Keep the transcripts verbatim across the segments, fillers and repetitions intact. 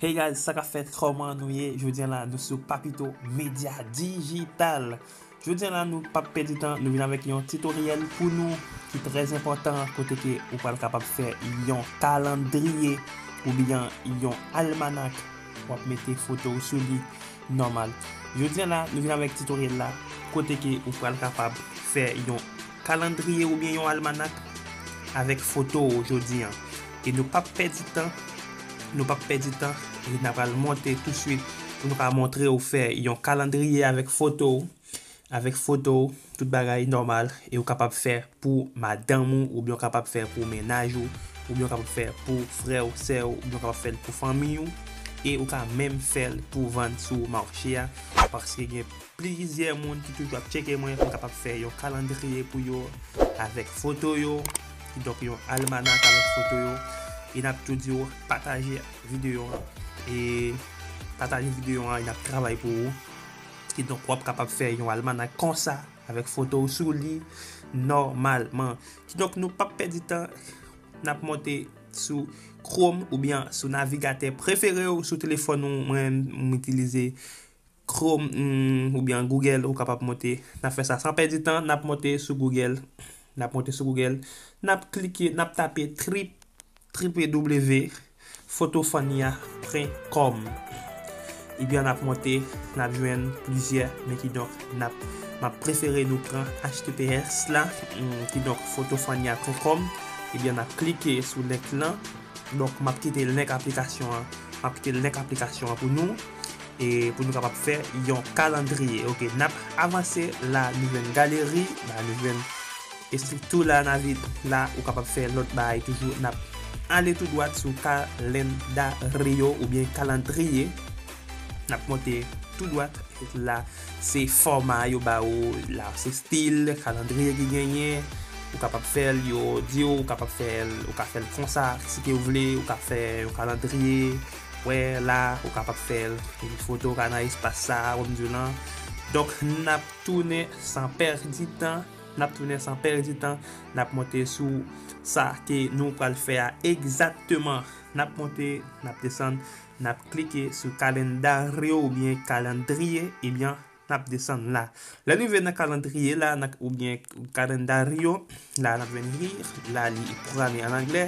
Hey guys, sa k ap fèt, kòman nou ye? Jodi a la, nou sou Papito Media Digital. Jodi a la, nou p ap pèdi tan, nou vin avèk yon titoryèl pou nou ki trè enpòtan, kote ke ou pral kapab fè yon kalandriye oubyen yon almanak. W ap mete foto w sou li nòmal. Jodi a la, nou vin avèk titoryèl la, kote ke ou pral kapab fè yon kalandriye oubyen yon almanak avèk foto w jodi a. E nou p ap pèdi tan, nou p ap pèdi tan, e n a pral monte touswit pou nou ka montre w fè yon kalandriye avèk foto w, avèk foto w, tout bagay nòmal, e ou kapab fè pou madanm ou, oubyen ou kapab fè pou mennaj ou, oubyen ou kapab fè pou frè w, sè w, oubyen ou kapab fè l pou fanmi w, e ou ka menm fè l pou vann sou mache a, paske gen plizyè moun ki toujou ap tcheke mwen pou m kapab fè yon kalandriye pou yo avèk foto yo, kidonk yon almanak avèk foto yo. E n ap tou di w pataje videyo an, e pataje videyo an, e n ap travay pou ou. Kidonk w ap kapab fè yon almanak konsa avèk foto w sou li nòmalman. Kidonk nou p ap pèdi tan, n ap monte sou Chrome oubyen sou navigatè prefere w sou telefòn ou. Mwen, m itilize Chrome, mm, oubyen Google, ou kapab monte. N ap fè sa san pèdi tan, n ap monte sou Google. N ap monte sou Google, n ap klike, n ap tape trip, triple w foto fanya pwen kòm. Ebyen, n ap monte, n ap jwenn plizyè, men kidonk, n ap, m ap prefere nou pran H T T P S la, mm, kidonk, foto fanya pwen kòm. Ebyen, n ap klike sou link lan. Donk, m ap kite link aplikasyon an. M ap kite link aplikasyon an pou nou. E pou nou kapab fè yon kalandriye. Ok, n ap avanse la, nou jwenn galeri, la, nou jwenn estrikti la, n a vin la, ou kapab fè lòt bagay toujou. N ap ale tou dwat sou kalendaryo oubyen kalandriye. N ap monte tou dwat. La, se fòma yo ba ou, la, se stil kalandriye ki genyen. Ou kapab fè l, yo di w, ou kapab fè l, ou ka fè l konsa, si ke w vle, ou ka fè yon kalandriye. Wè, la, ou kapab fè l, epi foto w ka nan espas sa, wè m di w lan. Donk, n ap tounen san pèdi tan, n ap tounen san pèdi tan, n ap monte sou sa ke nou pral fè a egzakteman. N ap monte, n ap desann, n ap klike sou kalendaryo oubyen kalandriye, ebyen, n ap desann la. Lè n rive nan kalandriye la, n a, oubyen kalendaryo, la n ap jwenn li, la li pwograme an anglè.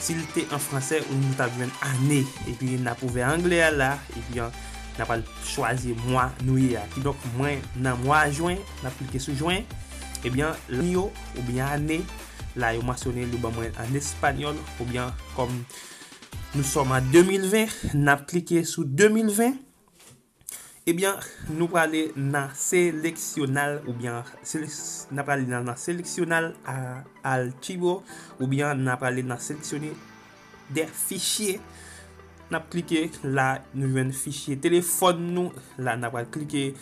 Si l te an fransè, ou nou t ap jwenn ane. Epi n ap ouvè anglè a la, epi an, n ap al chwazi mwa nou ye a. Kidonk, mwen nan mwa jen, n ap klike sou jen. Ebyen, lanyo oubyen ane, la yo mansyone li ban mwen an espanyòl, oubyen kòm nous sommes en deux mille vingt, n ap klike sou de mil ven. Ebyen, nou prale nan seleksyonal oubyen selek-, n ap prale nan, nan seleksyonal a, archivo oubyen n ap prale nan seleksyone de fichye. N ap klike la, nou jwenn fichye telefòn nou. La, n ap pral klike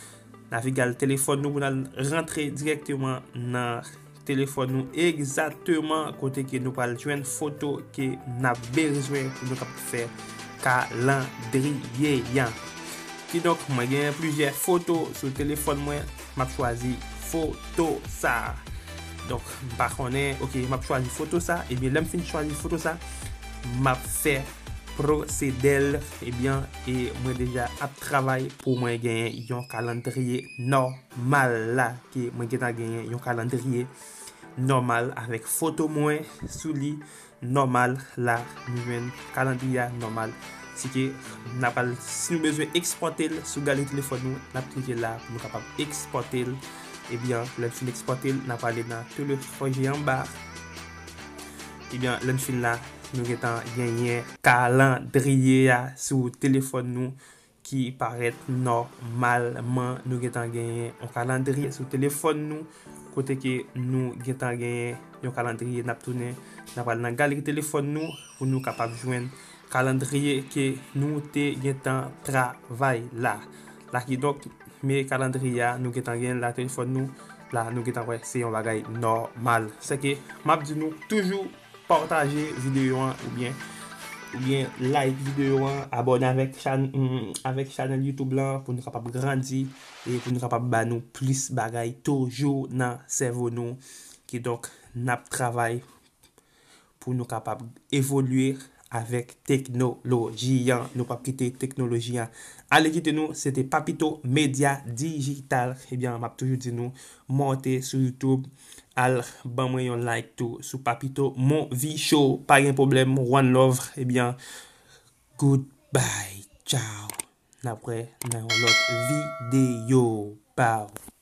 navigal telefòn nou pou n al rantre dirèkteman nan telefòn nou egzakteman kote ke nou pral jwenn foto ke n ap bezwen pou nou kapab fè kalandriye a. Kidonk, mwen gen plizyè foto sou telefòn mwen, m ap chwazi foto sa. Donk, m pa konnen, ok, m ap chwazi foto sa, ebyen, lè m fin chwazi foto sa, m ap fè pwosede l, ebyen, e mwen deja ap travay pou mwen genyen yon kalandriye nòmal la, ke mwen gentan genyen yon kalandriye nòmal avèk foto mwen sou li nòmal la, nou jwenn kalandriye a nòmal. Si ke n ap al, si nou bezwen ekspòte l sou galeri telefòn nou, n ap klike la pou nou kapab ekspòte l. Ebyen, lè n fin ekspòte l, n ap ale nan telefòn anba. Ebyen, lè n fin la, nou gentan genyen kalandriye a sou telefòn nou ki parèt nòmalman. Nou gentan genyen yon kalandriye sou telefòn nou, kote ke nou gentan genyen yon kalandriye. N ap tounen, n ap al nan galeri telefòn nou pou nou kapab jwenn kalandriye ke nou te gentan travay la. La kidonk, men kalandriye a, nou gentan genyen l nan telefòn nou. La, nou gentan wè se yon bagay nòmal. Sèke, m ap di nou toujou pataje videyo an oubyen, oubyen like videyo an, abòne avèk chan-, mm, avèk chanèl YouTube lan pou nou kapab grandi e pou nou kapab ba nou plis bagay toujou nan sèvo nou. Kidonk, n ap travay pou nou kapab evolye avèk teknoloji an. Nou p ap kite teknoloji an ale kite nou. Se te Papito Media Digital. Ebyen, m ap toujou di nou, monte sou YouTube, al ban mwen yon like tou sou Papito Movie Show. Pa gen pwoblèm, one love. Ebyen, goodbye, ciao. N ap wè nan yon lòt videyo. Pow.